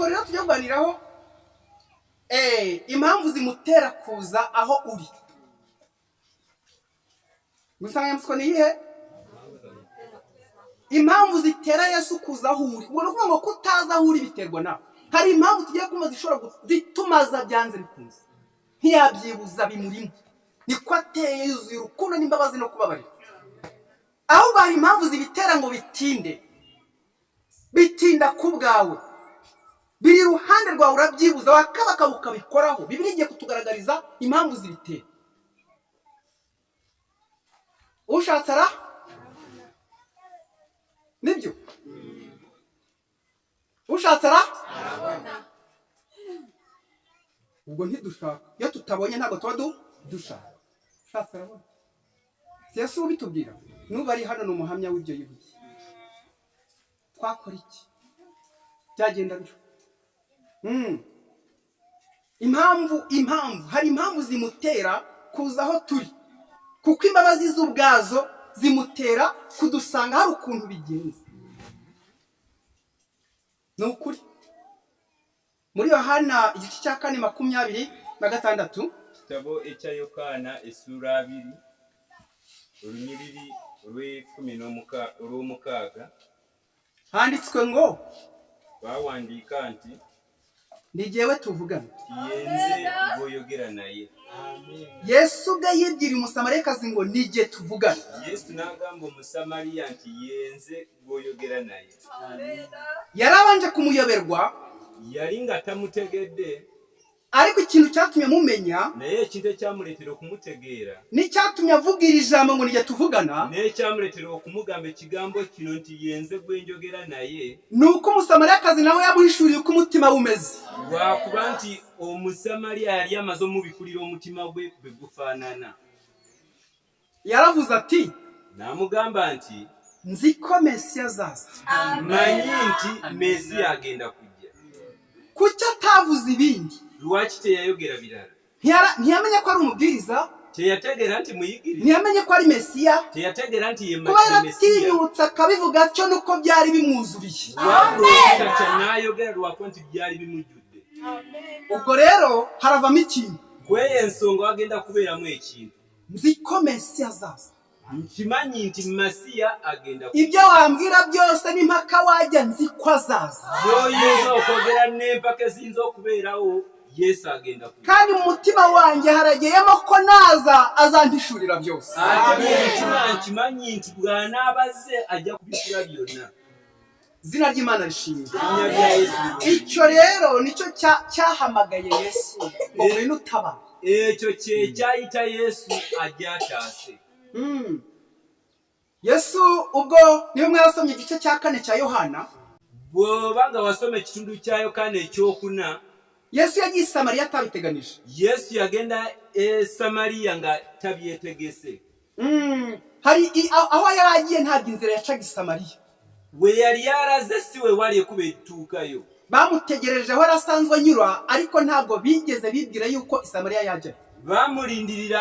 Insanganyamatsiko rero tujya kuganiraho, impamvu zimutera kuza aho uri. Insanganyamatsiko ni iyihe? Impamvu zitera Yesu kuza aho uri. Ubwo ni ukuvuga ngo kutaza aho uri biterwa nawe. Hari impamvu tugiye kumva zishobora zitumaza byanze bikunze, ntiyabyibuza, bimurimo, niko ateye, yuzuye urukundo n'imbabazi no kubabarira. Ahubwo hari impamvu zibitera ngo bitinde, bitinda ku bwawe, biri iruhande rwawe, urabyibuza, wakabakaba ukabikoraho. Bibiliya igiye kutugaragariza impamvu zibitera. Ushatse ara nibyo, ushatse ara ubwo ntidushaka. Iyo tutabonye ntabwo tuba dushaka. Ushatse arabona. Si Yesu ubitubwira? N'ubu ari hano, ni umuhamya w'ibyo yivugiye. Twakora iki? Byagenda bityo. Impamvu hari impamvu zimutera kuza aho turi, kuko imbabazi z'ubwazo zimutera kudusanga. Hari ukuntu bigenze, ni ukuri. Muri Yohana igice cya 4, 26. Kitabo ekya Yokaana essuula 2, olunyiriri olw'omuka olw'omukaaga. Handitswe ngo: Bawandiika nti: "Ni jyewe tuvugana." "Yenze gw'oyogera naye." Yesu ubwe yibwiriye Umusamariyakazi ngo: "Ni jye tuvugana." Yesu n'agamba Omusamaliya nti: "Yenze gw'oyogera naye." Yarabanje kumuyoberwa. Yali nga tamutegedde. Ariko ikintu cyatumye mumenya, naye ekintu ekyamuleetera okumutegeera, n'icyatumye avuga iri jambo ngo: "Ni jye tuvugana," n'ekyamuleetera okumugamba ekigambo kino nti: "Yenze gwe njogera naye," ni uko Umusamariyakazi nawe yamuhishuriye uko umutima we umeze. Lwakuba nti Omusamaliya yali amaze omubikulira omutima gwe bwe gufaanana. Yaravuze ati: N'amugamba nti: "Nzi ko Mesiya azaza." "Manyi nti Mesiya agenda kujja." Kuki atavuze ibindi? Lwaki teyayogera birala? Ntiyamenye ko ari umubwiriza. Teyategeera nti muyigiriza. Ntiyamenye ko ari Mesiya. Teyategeera nti ye Kuba Mesiya. yaratinyutse akabivuga atyo, nuko byari bimwuzuriye. Wabula obutatya n'ayogera lwakuba nti byali bimujjudde. Ubwo rero haravamo ikintu. Kweyo ensonga wagenda kubeeramu ekintu. Nzi ko Mesiya azaza. Nkimanyi nti Masiya agenda. Ibyo wambwira byose n'impaka wajya, nzi ko azaza. By'oyinza okwogera n'empaka eziyinza okubeerawo, Yesu agenda ku. Kandi mu mutima wanjye harageyemo ko naza azampishurira byose. Ate mu mutima nkimanyi nti bw'anaabaze ajja kubikula byonna. Izina ry'Imana rishimwe. Erinnya lya Yesu lirungi. Icyo rero nicyo cyahamagaye Yesu ngo: "Ngwino utabara." Ekyo kye kyayita Yesu ajja ataase. Yesu ubwo niba mwarasomye igice cya 4 cya Yohana, bw'oba nga wasoma ekitundu kya Yokaana ekyokuna, Yesu yagiye i Samariya atabiteganije. Yesu yagenda e Samaliya nga tabyetegese. Hari aho yari agiye, ntabwo inzira yacaga i Samariya. We yali alaze si we wali ekuba ettuukayo. Bamutegereje aho yari asanzwe anyura, ariko ntabwo bigeze bibwira yuko i Samariya yajyayo. Bamulindirira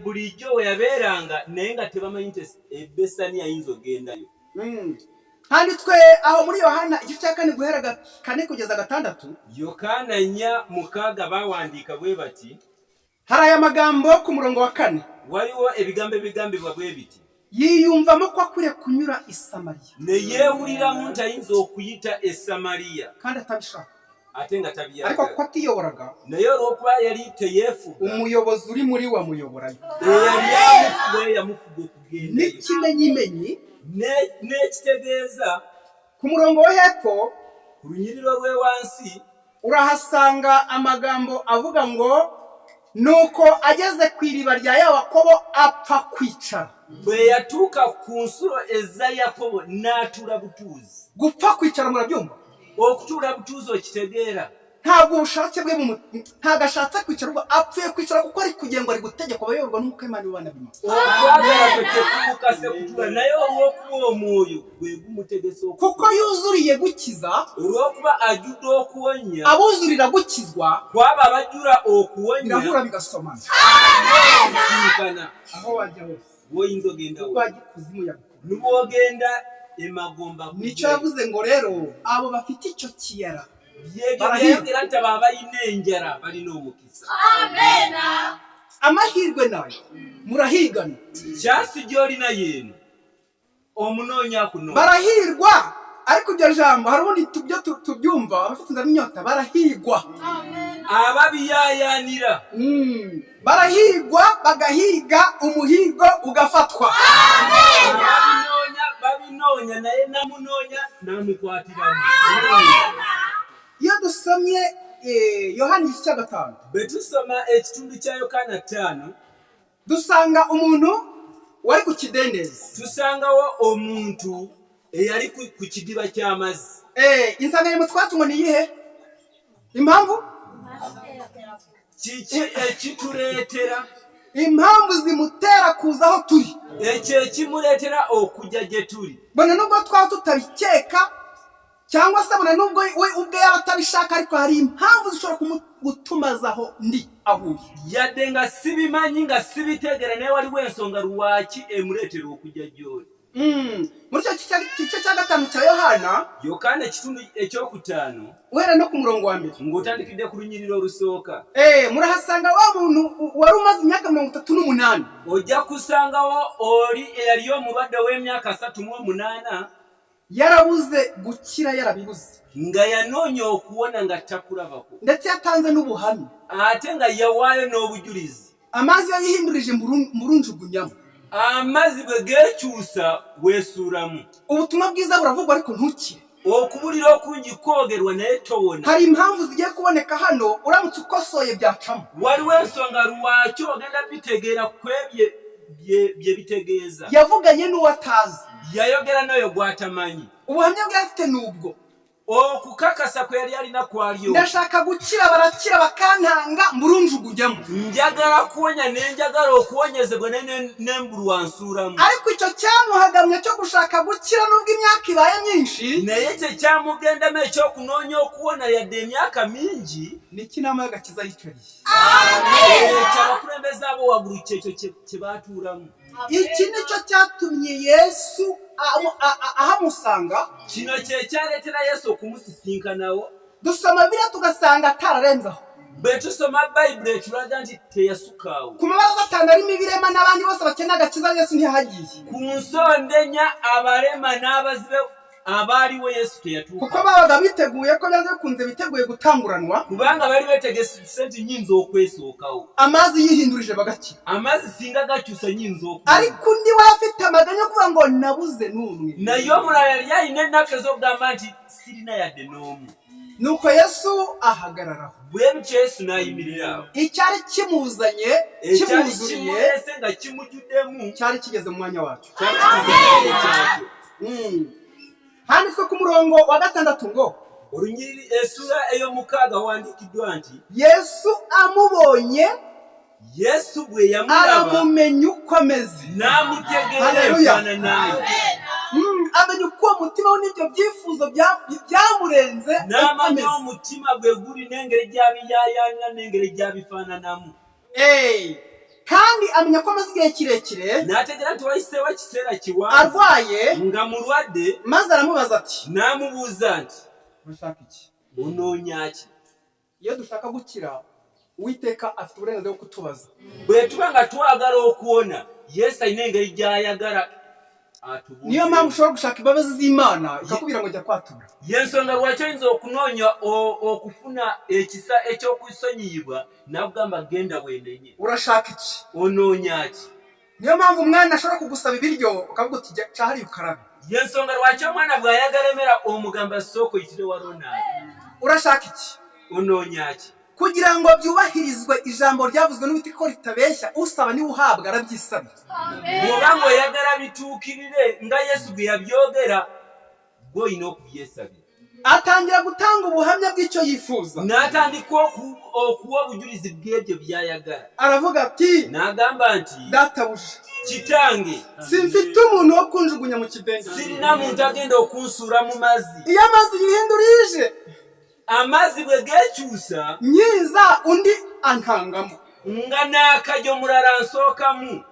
bulijjo we yabeeranga, naye nga tebamanyi nti e Besaniya ayinza ogendayo. Handitswe aho muri Yohana igice cya 4, guhera 4 kugeza 6. Yokaana 4:6 baawandiika bwe bati: Hari aya magambo ku murongo wa 4. Waliwo ebigambo ebigambibwa bwe biti: Yiyumvamo ko akwiriye kunyura i Samariya. Ne yeewuliramu nti ayinza okuyita e Samaliya. Kandi atabishaka. Ate nga Ariko tabyagala. kuko atiyoboraga, naye olw'okuba yali teyeefuga, umuyobozi uri muri we amuyoborayo. Eyali amufuga ye yamufuga okugendayo. N'ikimenyimenyi, n'ekitegeeza, ku murongo wo hepfo, ku lunyiriro lw'e wansi, urahasanga amagambo avuga ngo: "Nuko ageze ku iriba rya Yakobo apfa kwicara." Bwe yatuuka ku nsulo eza Yakobo n'atuula butuuzi. Gupfa kwicara, murabyumva? Okutuula butuuzi, okitegeera? Ntabwo ubushake bwe ntabwo ashatse kwicara, ubwo apfuye kwicara kuko ari kugengwa, ari gutegekwa, abayoborwa n'Umwuka w'Imana w'abana b'Imana. Okwagala kwe tekumukase kutuula, naye olw'okuba omwoyo gwe gumutegesa Kuko yuzuriye gukiza, olw'okuba ajjudde okuwonya, abuzurira gukizwa, kwaba abajjula okuwonya, birahura bigasomana. Sinkana. Aho wajya hose, woyinza ogenda wo, wajya ikuzimu yabikora. Nibwogenda emagomba Nicyo yavuze ngo rero abo bafite icyo kiyara. Byebyo Barahirwa. Byayogera nti abo abalina enjala balina omukisa. Amahirwe nayo murahigana. Kyansi gy'olina yeeno omunoonya akunoonya. Barahirwa, ariko iryo jambo hari ubundi tubyo tubyumva abafite inzara n'inyota barahigwa. Ababiyaayaanira. Barahigwa bagahiga umuhigo ugafatwa. Babinoonya babinoonya naye namunoonya namukwatiramu. Iyo dusomye Yohani igice cya 5, Bwe tusoma ekitundu kya Yokaana 5, dusanga umuntu wari ku kidendezi. Tusangawo omuntu eyali ku kidiba ky'amazzi. Insanganyamatsiko yacu ngo ni iyihe? Impamvu? Kiki ekituleetera? Impamvu zimutera kuza aho turi. Ekyo ekimuleetera okujja gye tuli. Bona nubwo twaba tutabikeka cyangwa se bona nubwo we ubwe yaba atabishaka, ariko hari impamvu zishobora gutumaza aho ndi aho uri. Yadde nga sibimanyi nga sibitegeera, naye waliwo ensonga lwaki emuleetera okujja gy'oli. Muri icyo gice cya 5 cya Yohana, Yokaana ekitundu ekyokutaano, guhera no ku murongo wa 1, ng'otandikidde ku lunyiriri olusooka, murahasanga wa muntu wari umaze imyaka 38. Ojja kusangawo oli eyali omulwadde w'emyaka 38. Yarabuze gukira, yarabibuze. Nga yanoonya okuwona nga takulabako. Ndetse yatanze n'ubuhamya. Ate nga yawaayo n'obujulizi. Amazi iyo yihindurije murunjugunyamo. Amazzi bwe geekyusa weesuulamu. Ubutumwa bwiza buravugwa ariko ntukire. Okubulira okungi kwogerwa naye towona. Hari impamvu zigiye kuboneka hano, uramutse ukosoye byacamo. Waliwo ensonga lwaki ogenda bitegeera kwebye bye bitegeeza. Yavuganye n'uwo atazi. Yayogera n'oyo gw'atamanyi. Ubuhamya bwe afite nubwo. Okukakasa kwe yali alina kwaliyo. Ndashaka gukira, barakira bakantanga murunjugunyamo. Njagala kuwonya ne njagala okuwonyezebwa nembulwa nsuulamu. Ariko icyo cyamuhagamye cyo gushaka gukira nubwo imyaka ibaye myinshi, naye kye kyamugendamu ekyokunoonya okuwona yadde emyaka mingi, niki inama y'agakiza yicariye. Ekyo abakulembeze abo waggulu kyekyo kye baatuulamu. Iki nicyo cyatumye Yesu ahamusanga. Kino kye kyaleetera Yesu okumusisinkanawo. Dusoma Bibiliya tugasanga atararenzaho. Bwe tusoma Bayibuli etulaga nti teyasukaawo. Ku mabaraza 5 arimo ibirema n'abandi bose bakeneye agakiza, Yesu ntiyahagiye. Ku nsonda 4 abalema n'abazibe abaaliwo Yesu teyatuuka. Kuko babaga biteguye ko byanze bikunze biteguye gutanguranwa. Kubanga bali betegese nti nnyinza okwesookawo. Amazi yihindurije bagakira. Amazzi singa gakyusa nnyinza okuwona. Ariko undi we afite amaganya yo kuvuga ngo nabuze n'umwe. Naye omulala yali alina ennaku ez'okugamba nti sirina yadde n'omu. Nuko Yesu ahagararaho. Bwe bityo Yesu n'ayimirira awo. Icyari kimuzanye, Ekyali kimwuzuriye, kimuleese nga kimujjuddemu, cyari kigeze mu mwanya wacyo. Kyali kigeze mu mwanya kyakyo. Handitswe ku murongo wa 6 ngo, Olunyiriri essula ey'omukaaga wandiikiddwa nti, Yesu amubonye, Yesu bwe yamulaba, aramumenya uko ameze. N'amutegeera Haleluya. enfaanana ye. Amenya uko uwo mutima we n'ibyo byifuzo byamurenze uko N'amanya ameze. omutima gwe guli n'engeri gy'abiyaayaanira n'engeri gy'abifaananamu. Kandi amenya ko amaze igihe kirekire N'ategeera nti wayiseewo ekiseera kiwanvu arwaye, nga mulwadde, maze aramubaza ati, n'amubuuza nti, urashaka iki? Onoonya ki? Iyo dushaka gukira, Uwiteka afite uburenganzira bwo kutubaza. Bwe tuba nga twagala okuwona, Yesu alina engeri gy'ayagala atubuuze. Niyo mpamvu ushobora gushaka imbabazi z'Imana ikakubwira ngo jya kwatura. Y'ensonga lwaki oyinza okunoonya okufuna ekisa eky'okusonyiyibwa n'akugamba genda weenenye. Urashaka iki? Onoonya ki? Niyo mpamvu umwana ashobora kugusaba ibiryo ukavuga uti jya ca hariya ukarabe. Y'ensonga lwaki omwana bw'ayagala emmere omugamba sooka oyitire wa Ronald. Urashaka iki? Onoonya ki? Kugira ngo byubahirizwe ijambo ryavuzwe n'Uwiteka ko ritabeshya, usaba niwe uhabwa arabyisabira. Bw'oba ng'oyagala bituukirire nga Yesu bwe yabyogera, gw'olina okubyesabira. Atangira gutanga ubuhamya bw'icyo yifuza. N'atandika okuwa obujulizi bw'ebyo by'ayagala. Aravuga ati, N'agamba nti, Databuja, Kitange, simfite umuntu wo kunjugunya mu kidendezi. Sirina muntu agenda okunsuula mu mazzi. Iyo amazi yihindurije, Amazzi bwe geekyusa, nyiza undi antangamo. Nga n'akajja omulala nsookamu.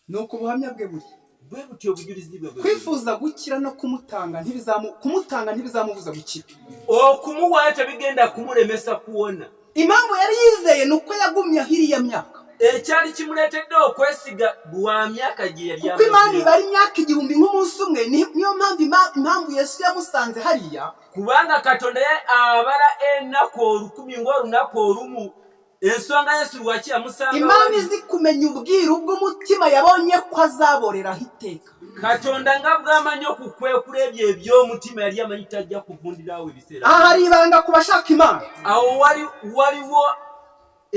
Nuko ubuhamya bwe buri. Bwe butyo obujulizi bwe bwe. Kwifuza gukira no kumutanga ntibizamu kumutanga ntibizamubuza gukira. Okumuwaayo tebigenda kumulemesa kuwona. Impamvu yari yizeye ni uko yagumye aho iriya myaka. Ekyali kimuleetedde okwesiga bwa myaka gye yali Kuko Imana amazeewo. ibara imyaka 1000 nk'umunsi umwe, niyo mpamvu impamvu Yesu yamusanze hariya. Kubanga Katonda ye abala ennaku 1000 ng'olunaku olumu, ensonga Yesu lwaki yamusanga Imana wali? izi kumenya ubwiru bw'umutima, yabonye ko azaboreraho iteka. Katonda nga bw'amanyi okukwekula ebyo eby'omutima, yali amanyi tajja kuvundirawo ebiseera. Aha hari ibanga ku bashaka Imana. Awo waliwo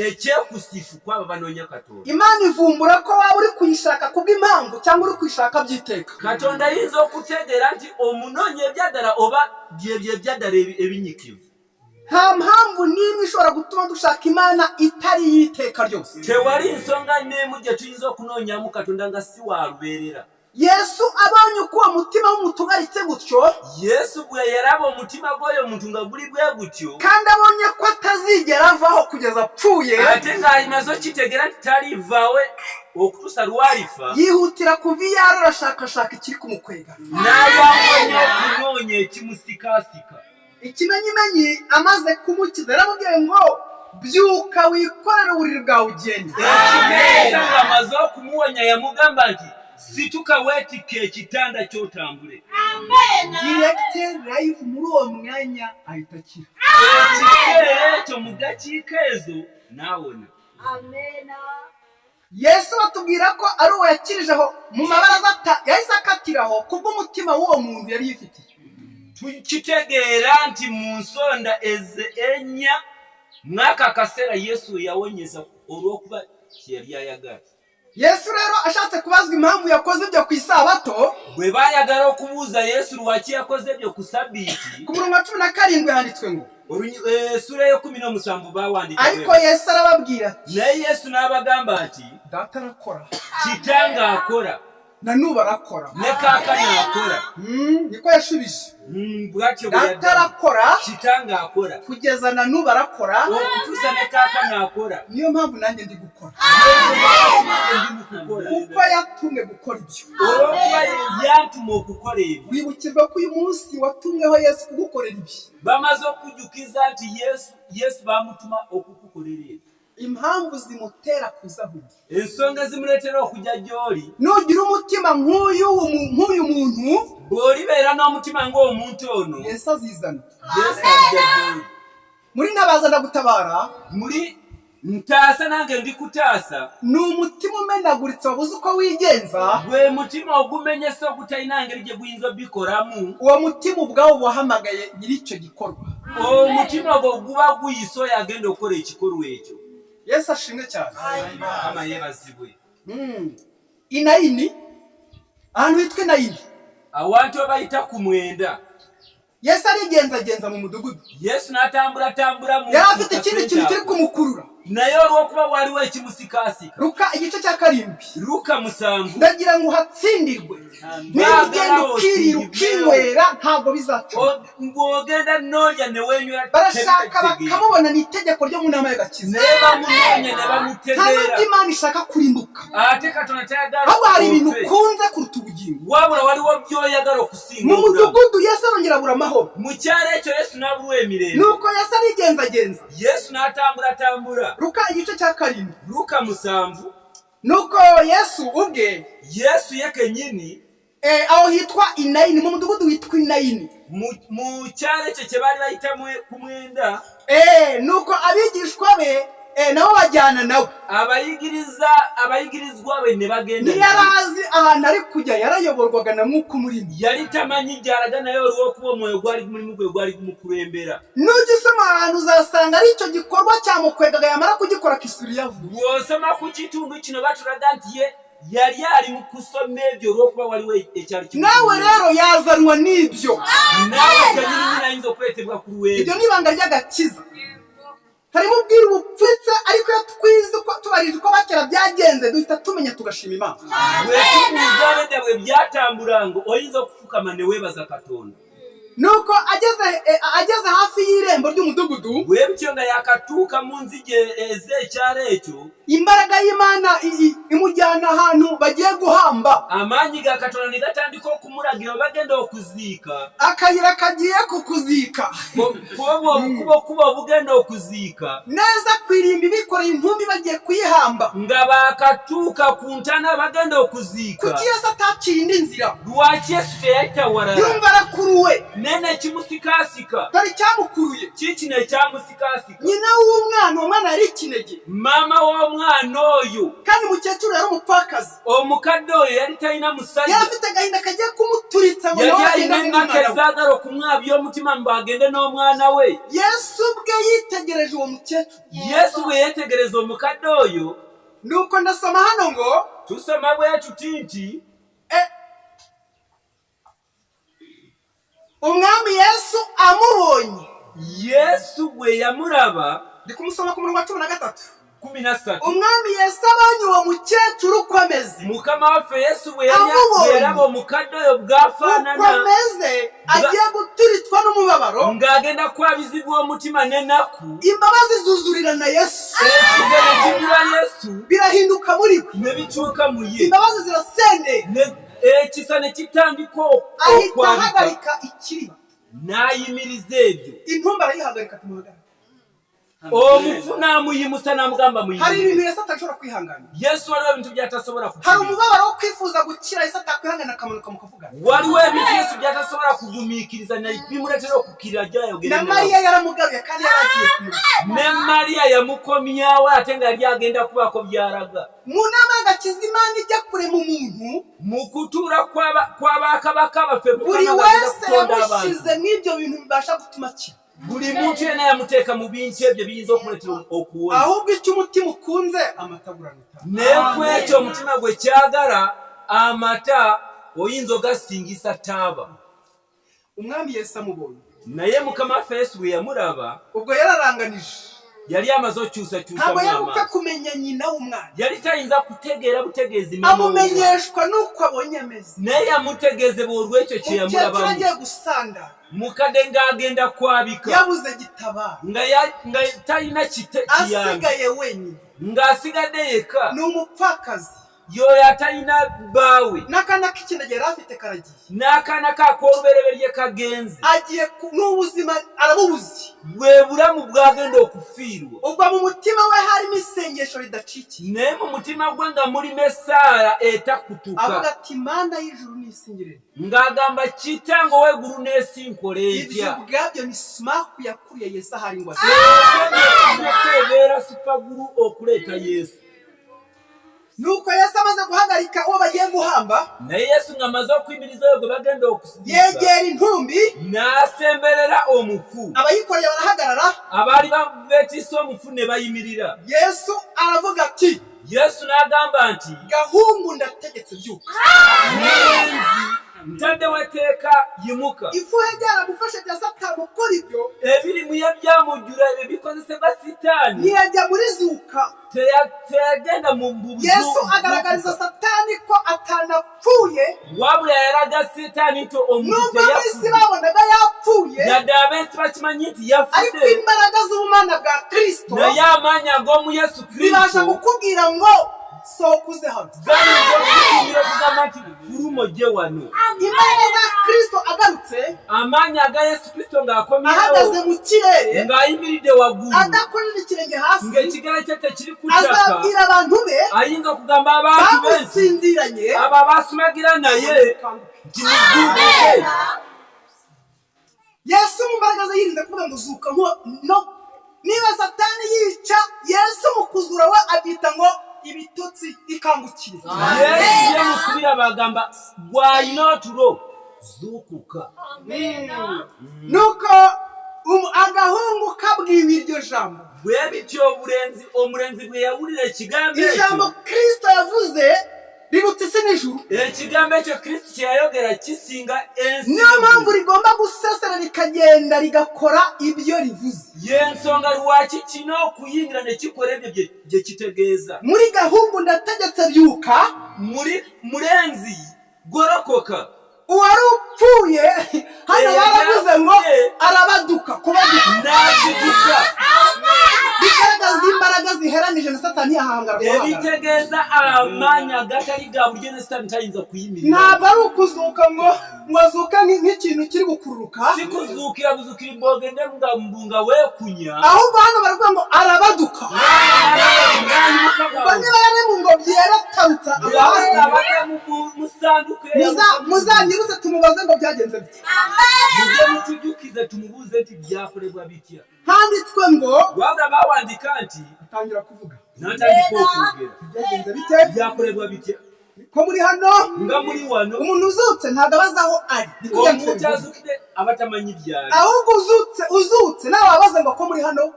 ekyekusifu kw'abo banoonya Katonda. Imana ivumbura ko waba uri kuyishaka kubw'impamvu cyangwa uri kuyishaka by'iteka. Katonda ayinza okutegeera nti omunoonya ebyaddala oba byebyo ebyaddala ebinyikivu. Nta mpamvu n'imwe ishobora gutuma dushaka Imana itari iy'iteka ryose. Tewali nsonga n'emu gye tuyinza okunoonyamu Katonda nga si wa lubeerera. Yesu abonye uko uwo mutima w'umutugaritse gutyo, Yesu bwe yaraba omutima gw'oyo muntu nga guli bwe gutyo, kandi abonye ko atazigera avaho kugeza apfuye, ate ng'amaze okitegeera nti talivaawe okutuusa lw'alifa, yihutira kuva iyo ari arashakashaka ikiri kumukwega. N'ayanguwa nnyo okunoonya ekimusikasika. Ikimenyimenyi amaze kumukiza yaramubwiye ngo byuka wikorere uburiri bwawe ugende. Ekitegeeza ng'amaze okumuwonya yamugamba nti situka weetikke ekitanda ky'otambule. Direct live muri uwo mwanya ahita akira. Ekiseera ekyo mu ddakiika ezo n'awona. Yesu batubwira ko ari uwo yakirijeho mu mabaraza, yahise akatiraho kubw'umutima w'uwo muntu yari yifitiye. Tukitegeera nti mu nsonda eze ennya mw'ako akaseera Yesu yawonyeza olw'okuba kye yali ayagala. Yesu rero ashatse kubazwa impamvu yakoze ibyo ku isabato, bwe baayagala okubuuza Yesu lwaki yakoze ebyo ku Sabbiiti, ku murongo wa 17 handitswe ngo essuula y'ekumi n'omusanvu baawandiika ariko Yesu arababwira ati, naye Yesu n'abagamba ati, Data arakora, Kitange akora, na n'ubu arakora, ne kaakano akora. Niko yashubije. Bw'atyo bwe Data yaddamu. arakora, Kitange akora, kugeza na n'ubu arakora, okutuusa ne kaakano akora. Niyo mpamvu nanjye ndi gukora, kuko yatumwe gukora ibyo. Olw'okuba yantuma okukola ebyo. Wibukirwa ko uyu munsi watumweho Yesu kugukorera ibi. Bamaze okujjukiza nti Yesu baamutuma okukukolera ebyo. Impamvu zimutera kuza aho uri, ensonga zimuleetera okujja gy'oli, nugira umutima nk'uyu muntu, bw'olibeera n'omutima ng'omuntu ono, Yesu azizana. Yesu ajja gy'oli. Muri ntabaza ndagutabara, muri ntaasa nange ndikutaasa, ni umutima umenaguritse wabuze uko wigenza, gwe mutima ogumenyese ogutalina ngeri gye guyinza obikolamu, uwo mutima ubwawo wahamagaye nyir'icyo gikorwa. Omutima ogwo guba guyise oyo agenda okukola ekikolwa ekyo. Yesu ashimwe cyane. Mukama yeebazibwe. Inayini, ahantu hitwa Inayini, awantu we bayita ku mwenda, Yesu arigenzagenza mu mudugudu. Yesu n'atambulatambula mu Yari afite ikindi kintu kiri kumukurura. Naye olw'okuba waliwo ekimusikasika. Luka igice cya 7. Luka 7. Ndagira ngo uhatsindirwe. Niba ugenda ukirira ukinywera ntabwo bizacuma. Ng'ogenda n'olya ne weenywera, Barashaka bakamubona, ni itegeko ryo mu nama y'agakiza. Ne bamunoonya ne bamutegeera. Nta nubwo Imana ishaka kurimbuka. Ate Katonda tayagala Ahubwo hari ibintu ofe. ukunze kuruta ubugingo. Wabula waliwo by'oyagala okusinga Mu obulamu. mudugudu Yesu arongera abura amahoro. Mu kyalo ekyo Yesu n'abulwa emirembe. Nuko Yesu arigenzagenza. Yesu n'atambulatambula. Luka igice cya 7. Luka 7. Nuko Yesu ubwe, Yesu ye kennyini, aho hitwa Inayini, mu mudugudu witwa Inayini, mu kyalo ekyo kye baali bayita ku mwenda, nuko abigishwa be nabo bajyana nawe. Abayigirizwa be ne bagenda naye. Ntiyari azi ahantu ari kujya, yarayoborwaga na Mwuka umurimo. Yali tamanyi gy'alaga, naye olw'okuba omwoyo gwali mulimu gwe gwali gumukulembera. Nujya usoma ahantu uzasanga ari icyo gikorwa cyamukwegaga, yamara kugikora akisubira iyo avuye. Bw'osoma ku kitundu kino batulaga nti ye yali ali mu kusoma ebyo olw'okuba waliwo ekyali Nawe rero yazanwa n'ibyo. Naawe kennyini ayinza okuleetebwa ku lw'ebyo. Ibyo ni ibanga ry'agakiza. Harimo ubwiru bupfutse, ariko iyo twize uko tubarije uko bakera byagenze, duhita tumenya tugashima Imana. Bwe tubuuza ab'edda bwe byatambulanga, oyinza okufukama ne weebaza Katonda. Nuko ageze ageze hafi y'irembo ry'umudugudu, bwe bityo nga yakatuuka mu nzigi ez'ekyalo ekyo, imbaraga y'Imana imujyana ahantu bagiye guhamba. Amaanyi ga Katonda ne gatandika okumulagira we bagenda okuziika. Akayira kagiye kukuzika. Kuba obukubo kuba obugenda okuziika. Neza ku irimbi bikoreye intumbi bagiye kuyihamba. Nga bakatuuka ku ntaana bagenda okuziika. Kuki Yesu ataciye indi nzira? Lwaki Yesu teyayita walala? Yumva arakuruwe. Nene kimusikasika. Dore icyamukuruye. Kiki ekyamusikasika? Nyina w'umwana, uwo mwana yari ikinege. Maama w'omwana oyo. Kandi umukecuru yari umupfakazi. Omukadde oyo yali talina musajja. Yari afite agahinda kagiye kumuturitsa ngo yali nawe alina agende ennaku n'umwana we. ezaagala okumwabya omutima mbu agende n'omwana we. Yesu ubwe yitegereje uwo mukecuru. Yesu bwe yeetegereza omukadde oyo. Nuko ndasoma hano ngo tusoma bwe tuti nti Umwami Yesu amubonye. Yesu bwe yamulaba. Ndi kumusoma ku murongo wa 13. 13. Umwami Yesu abonye uwo mukecuru uko ameze. Mukama waffe Yesu bwe yali Amubonye. yalaba omukadde oyo bw'afaanana. Uko ameze agiye guturitswa n'umubabaro. Ng'agenda kwabizibwa omutima n'ennaku. Imbabazi zuzurirana Yesu. Ekize ne kijula Yesu. Birahinduka muri we. Ne bikyuka mu ye. Imbabazi zirasendera. Ekisa ne kitandika Ahita okwabika. ahagarika ikiriba. N'ayimiriza ebyo. Intumbi arayihagarika tumuhagarika. Omufu n'amuyimusa n'amugamba Hari muyimirize. ibintu Yesu atashobora kwihanganira. Yesu waliwo ebintu by'atasobola Hari kukkiriza. umubabaro wo kwifuza gukira Yesu atakwihangana akamanuka mukavugana. Waliwo ebintu Yesu by'atasobola kugumiikiriza naye bimuleetera okukkirira gy'ayogere Na nawe. Mariya yaramugaruye kandi yari agiye kumureka. Ne Mariya yamukomyawo ate nga yali agenda kubaako by'alaga. Mu nama y'agakiza Imana ijya kurema umuntu, Mu kutuula kw'abakabaka baffe buri Mukama ng'agenda wese kutonda abantu. yamushyize mw'ibyo bintu bibasha gutuma akira. Buli muntu yenna yamuteeka mu bintu ebyo biyinza okumuleetera okuwona. Ahubwo icyo umutima ukunze amata aguranuta. Naye ku ekyo omutima gwe kyagala amata oyinza ogasingisa taaba. Umwami Yesu amubonye. Naye Mukama waffe Yesu bwe yamulaba, ubwo yararanganije. Yali amaze okyusakyusa Ntabwo mu yari gupfa amaaso. kumenya nyina w'umwana. Yali tayinza kutegeera butegeezi maama w'omwana. Amumenyeshwa n'uko abonye ameze. Naye yamutegeezebwa olw'ekyo kye Umukecuru yamulabamu. agiye gusandara. Mukadde ng'agenda kwabika. Yabuze gitabara. Nga talina kiyambi. Asigaye wenyine. Ng'asigadde yekka. Ni umupfakazi. Y'oyo atalina bbaawe. N'akana k'ikinege yari afite karagiye. N'akaana ke ak'olubereberye kagenze. Agiye n'ubuzima arabubuze. Bwe bulamu bw'agenda okufiirwa. Ubwo mu mutima we harimo isengesho ridacikiye. Naye mu mutima gwe nga mulimu essaala etakutuka. Avuga ati Mana y'ijuru n'isi ngirente. Ng'agamba kitange ow'eggulu n'ensi nkola Ibyo etya. ubwabyo ni sumaku yakuriye Yesu ahari ngo aze. Ebeera supagulu okuleeta Yesu. Nuko Yesu amaze guhagarika uwo bagiye guhamba, Naye Yesu ng'amaze okuyimiriza oyo gwe bagenda okuziika, yegera intumbi, n'asemberera omufu. Abayikoreye barahagarara. Abaali beetisse omufu ne bayimirira. Yesu aravuga ati, Yesu n'agamba nti, Gahungu ndategetse byuka. Mulenzi ntaddewo etteeka yimuka. Ifuhe ryaramufashe rya Satani gukora ibyo. Ebiri mu ye byamujjula ebikozesebwa Sitaani. Ntiyajya muri zuka. Teyagenda mu buzuukuka. Yesu agaragariza Satani ko atanapfuye. Wabula yalaga Sitaani nti omuntu Nubwo ab'isi teyafudde. babonaga yapfuye, Yadde ab'ensi bakimanyi nti yafudde. ariko imbaraga z'ubumana bwa Kristo Naye amaanyi ag'omu Yesu zibasha Kristo kukubwira ngo sohoka uze hano. gayinza okukubwira okugamba nti fuluma ojje wano. Imbaraga za Kristo agarutse, Amaanyi aga Yesu Kristo ng'akomyewo, ahagaze mu kirere, ng'ayimiridde waggulu, adakorera ikirenge hasi, ng'ekigere kye tekiri ku ttaka, azabwira abantu be ayinza okugamba abantu be nti bamusinziranye, abo abaasumagira naye nti muzuukuke. Yesu mu mbaraga ze yirinze kuvuga ngo zuka no. Niba Satani yica Yesu mu kuzura we abyita ngo ibitotsi ikangukire. Yesu yamukubira bagamba gw'alina otulo zuukuka. Nuko agahungu kabwiwe iryo jambo. Bwe bityo omulenzi bwe yawulira ekigambo ekyo, Ijambo Kristo yavuze riruta isi n'ijuru. Ekigambo ekyo Kristo kye yayogera kisinga ensi. Niyo mpamvu rigomba gusesera rikagenda rigakora ibyo rivuze. Y'ensonga lwaki kino okuyingira ne kikola ebyo bye kitegeeza. Muri gahungu ndategetse byuka. Muri mulenzi gorokoka. Uwari upfuye hano baravuze ngo ntiyahangara kuhagarara. Ebitegeeza amaanyi agatali ga bulijjo ne sitaani tayinza kuyimirira. Ntabwo ari ukuzuka ngo azuke nk'ikintu kiri gukururuka. Si kuzuukira buzukira mbogende nga mbunga weekunya. Ahubwo hano baravuga ngo arabaduka. Ubwo niba yari mu ngobyi yaratarutsa hasi mu sanduku. Muzanyibutse tumubaze ngo byagenze bite. Mujye mutujjukize tumubuuze nti byakolebwa bitya. Handitswe ngo wabula bawandika nti atangira kuvuga n'atandika okwogera. Byagenze bite? Byakolebwa bitya? Ko muri hano nga muri wano umuntu uzutse ntabwo abaza aho ari. Omuntu azukidde abatamanyi byali. Ahubwo uzutse nawe wabaza ngo ko muri hano.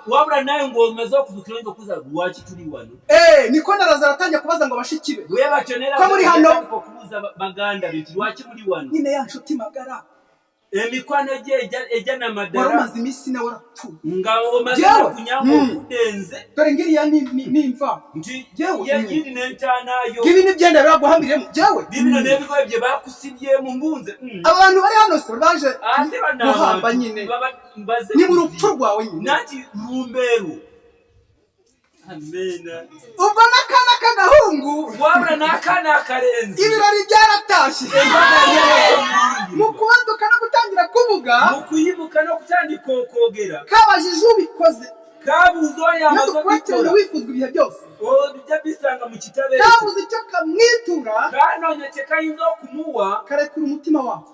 Wabula naye ng'omaze okuzukira oyinza okubuuza lwaki tuli wano. Niko na Lazaro atangiye kubaza ngo bashiki be bwe batyo ne ko muri hano. Okubuuza baganda be nti lwaki muri wano. Nyine ya nshuti magara emikwano gye ejja namaddala. Wari umaze iminsi nawe warapfuye. Nga omaze okunya ng'ofudde nze. Dore ngiriya ni imva. Nti Jewe. yiri n'entaanayo. Ngibi n'ibyenda biraguhambiriyemo jewe. Bibino n'ebigoye bye bakusibyemu mbunze. Aba bantu bari hano se baje Ate bano guhamba abantu nyine. Mbaze Ni mu rupfu rwawe nyine. Nanti lumbeeru. Amena. Ubwo n'akana k'agahungu wabula n'akaana akalenzi ibirori byaratashye. Embaga Mu kubaduka no gutangira kuvuga mu kuyimuka n'okutandika okwogera kabajije ubikoze. Kabuuza oyo Iyo amaze dukurikiranye okubikola. Wifuzwa ibihe byose. Ojja bisanga mu kitabo ekyo. Kabuze icyo kamwitura. Kanoonya kye kayinza okumuwa. Karekura umutima wako.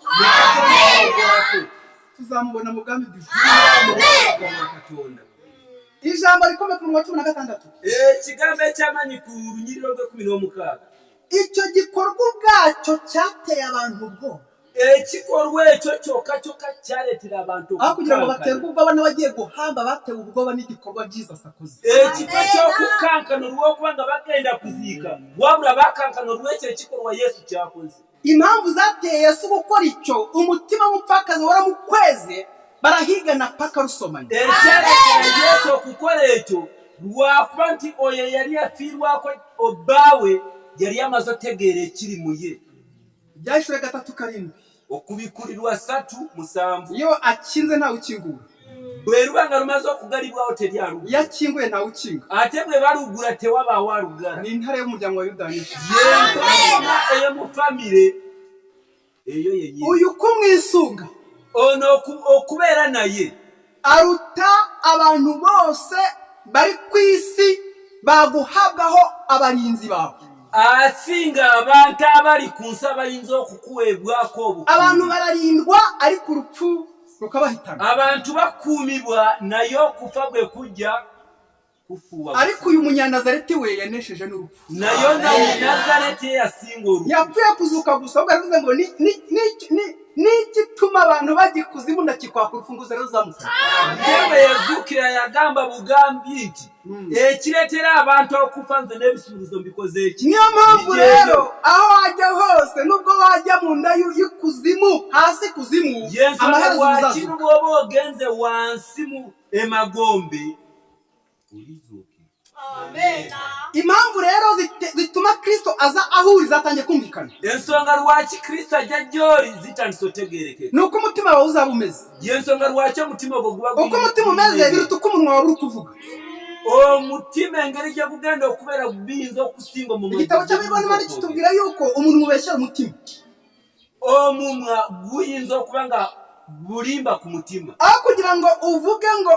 Gwako. Tuzamubona mu bwami bw'ijuru. Katonda. Ijambo rikomeye ku murongo wa 16. Ekigambo ekyamaanyi ku lunyiriro lw'e16. Icyo gikorwa ubwacyo cyateye abantu ubwoba. Ekikolwa ekyo kyokka kyokka kyaleetera abantu Aho kugira ngo okukankana. Baterwe ubwoba n'abagiye guhamba, batewe ubwoba n'igikorwa Jesus akoze. Ekifo ky'okukankana olw'okuba nga bagenda kuziika, wabula bakankana olw'ekyo ekikolwa Yesu kyakoze. Impamvu zateye Yesu gukora icyo, umutima w'umupfakazi waramukweze, barahigana paka rusomanye. Ekyaleetera Yesu okukola ekyo lwakuba nti oyo yali yafiirwako obbaawe yali amaze otegeera ekiri mu ye. Ibyahishuwe 3:7. Okubikulirwa 3:7. Iyo akinze ntawe ukingura. Bwe luba nga lumaze okugalibwawo teryaluga. Iyo akinguye ntawe ukinga. Ate bwe balugula tewabaawo alugala. Ni intare y'umuryango wa Yuda n'Isha. Yempologoma ey'omu famire eyo yennyini. Uyu kumwisunga ono okubeera naye aruta abantu bose bari ku isi baguhabwaho abarinzi bawe. Asinga abantu abali ku nsi abayinza okukuweebwako obukuumi. Abantu bararindwa ariko urupfu rukabahitana. Abantu bakuumibwa naye okufa bwe kujja kufuuwa. Ariko uyu munyanazareti we yanesheje n'urupfu. Naye ono Nazareti ye yasinga urupfu. Yapfuye kuzuka gusa, ahubwo aravuze ngo n'igituma abantu bajya ikuzimu ndakikwaka urufunguzo rero ruzamutse. Yewe yazuukira yagamba bugambi nti ekireetera abantu okufa nze n'ebisuubizo mbikoze eki. Niyo mpamvu Bigende. rero aho wajya hose, nubwo wajya mu nda y'ikuzimu hasi kuzimu, Yensonga amaherezo lwaki uzazuka. bw'oba ogenze wansi mu emagombe olizuukira. Impamvu rero zituma Kristo aza aho uri zatangiye kumvikana. Ensonga lwaki Kristo ajja gy'oli zitandise otegeerekeka. Ni uko umutima wawe uzaba umeze. Yensonga lwaki omutima ogwo guba Uko umutima umeze biruta uko umunwa wawe uri kuvuga. Omutima engeri gye gugenda okubeera biyinza okusinga omumwa. Igitabo cy'Abibona kitubwira yuko umuntu ubeshyera umutima. Omumwa guyinza okuba nga bulimba ku mutima. Aho kugira ngo uvuge ngo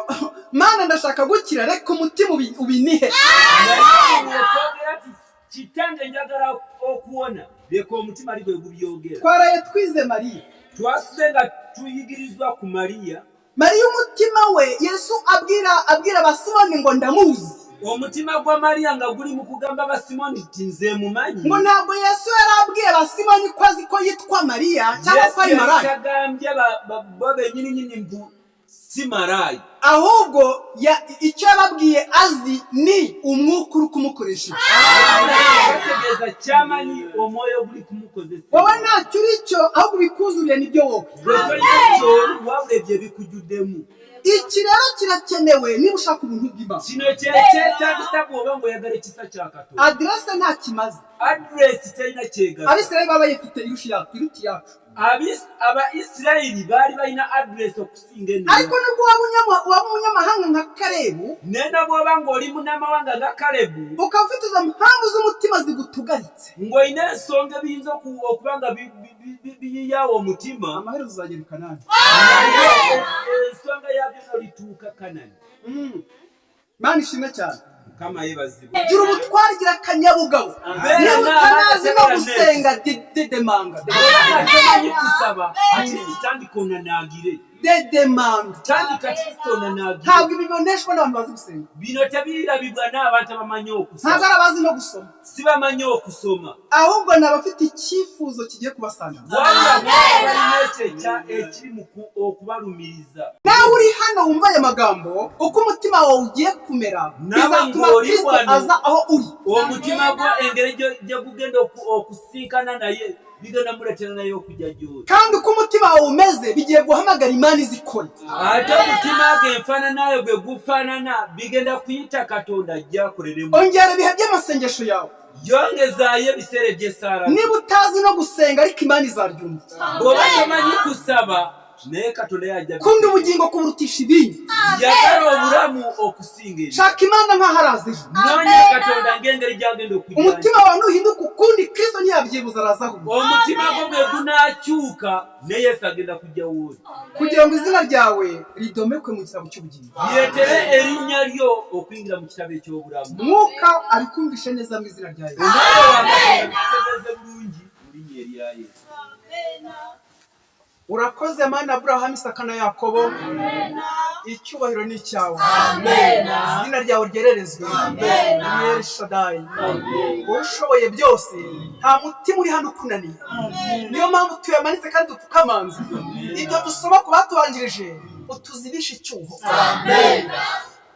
Mana ndashaka gukira, reka umutima ubinihe. Naye okwogera nti kitange njagala okuwona, leka omutima ali gwe gubyogera. Twaraye twize Mariya. Twasuze nga tuyigirizwa ku Mariya. Mariya umutima we, Yesu abwira abasimoni ngo ndamuzi. Omutima gwa Mariya nga guli mu kugamba basimoni nti nze mumanyi. Ngo ntabwo Yesu yari abwiye abasimoni ko azi ko yitwa Mariya cyangwa ko Yesu ari maraya. yatagambye bo benyini nyini mbu si maraya. Ahubwo icyo yababwiye azi ni umwuka uri kumukoresha. Bategeeza kyamanyi omwoyo guli kumukozesa. Wowe ntacyo uri cyo, ahubwo ubikuzuriye nibyo wowe. Gwe toyinza wabula ebyo ebikujjuddemu. Iki rero kirakenewe niba ushaka ubuntu bw'Imana. Kino kyekyetaagisa bw'oba ng'oyagala ekisa kya Katonda. Aderese nta kimaze. Aderesi terina kyegasa. Abisirayeli baba bayifite irusha yacu, iruta iyacu. Abaisirayiri baali balina aderesi okusinga eno. Ariko nubwo waba umunyamahanga nka Kalebu, nena bw'oba ng'oli munnamawanga nga Kalebu, ukaba ufite izo mpamvu z'umutima zigutugaritse, ng'olina ensonga ebiyinza okuba nga biyiyawo omutima, amaherezo uzagera i Kanani. Ensonga yabyo nolituuka Kanani. Imana ishimwe cyane. Mukama yeebazibwe. Gira ubutware, gira akanyabugabo. Niba utanazi no gusenga, dedemanga. Tomanyi kusaba, ate tandika onanaagire. Dedemanga. Tandika kristo onanaagire. Ntabwo ibi biboneshwa n'abantu bazi gusenga. Bino tebirabibwa n'abantu abamanyi okusaba. Ntabwo ari abazi no gusoma. Si bamanyi okusoma. Ahubwo ni abafite icyifuzo kigiye kubasanga. Wabula balina ekyo ekiri mu okubalumiriza. Nawe uri hano wumva aya magambo, uko umutima wawe ugiye kumera bizatuma Kristo aza aho uri. Omutima gwo engeri gye gugenda okusinkana naye bigenda muleetera naye okujja gy'oli. Kandi uko umutima wawe umeze bigiye guhamagara Imana izikora. Ate omutima ge enfaananayo gwe gufaanana bigenda kuyita Katonda ajja akoleremu. Ongera ibihe by'amasengesho yawe. Yongezaayo ebiseera eby'essaala. Niba utazi no gusenga ariko Imana izaryumva. Bw'oba tomanyi kusaba naye Katonda yajja. Kunda ubugingo kuburutisha ibindi. Yagala obulamu okusinga ebyo. Shaka Imana nk'aho araza ejo. Noonya Katonda ng'engeri gy'agenda okujja. Umutima wawe nuhinduka ukundi Kristo ntiyabyibuza araza aho. Omutima gwo bwe gunaakyuka ne Yesu agenda kujja w'oli. Kugira ngo izina ryawe ridomekwe mu gitabo cy'ubugingo. Lireetere erinnya lyo okuyingira mu kitabo eky'obulamu. Mwuka abikumvishe neza mu izina rya Yesu. Omwoyo wa Katonda abikutegeeze bulungi mu linnya erya Yesu. Urakoze Mana Aburahamu, Isaka na Yakobo. Icyubahiro ni icyawe. Izina ryawe ryererezwe. El Shaddai. Wowe ushoboye byose, nta mutima uri hano ukunaniye. Niyo mpamvu tuyamanitse kandi dupfukamanze. Ibyo dusoma ku batubanjirije utuzibishe icyuho.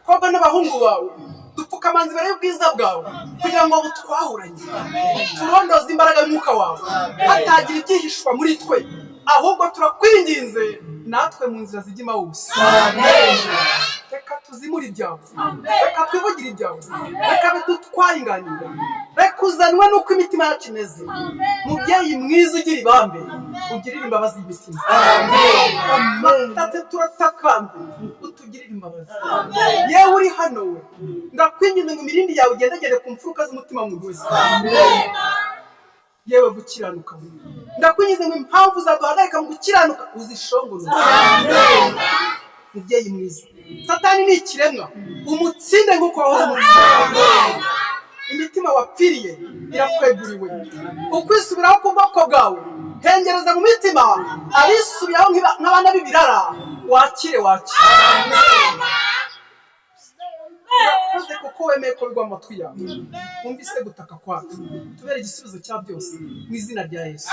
Kobwa n'abahungu bawe dupfukamanze imbere y'ubwiza bwawe kugira ngo butwahuranye. Turondoze imbaraga y'umwuka wawe, hatagira ibyihishwa muri twe, ahubwo turakwinginze natwe mu nzira zijya Emawusi. Reka tuzimure ibyawe, reka twivugire ibyawe, reka bidutware inganira, reka uzanwe n'uko imitima yacu imeze. Mubyeyi mwiza ugira ibambe, ugirire imbabazi y'imitima. Tate turatakambye, utugirire imbabazi. Yewe uri hano we, ndakwinginze ngo imirindi yawe igendagende ku mfuruka z'umutima muntu wese. Yewe gukiranuka, ndakwinginze ngo impamvu zaduhagarika mu gukiranuka uzishongore. Mubyeyi mwiza, Satani ni ikiremwa, umutsinde nk'uko wahoze umutsinde. Imitima wapfiriye irakweguriwe. Ukwisubiraho ku bwoko bwawe, hengereza mu mitima abisubiraho nk'abana b'ibirara, wakire wakire. Urakoze kuko wemeye ko bigwa mu matwi yawe. Wumvise gutaka kwacu, tubere igisubizo cya byose mu izina rya Yesu.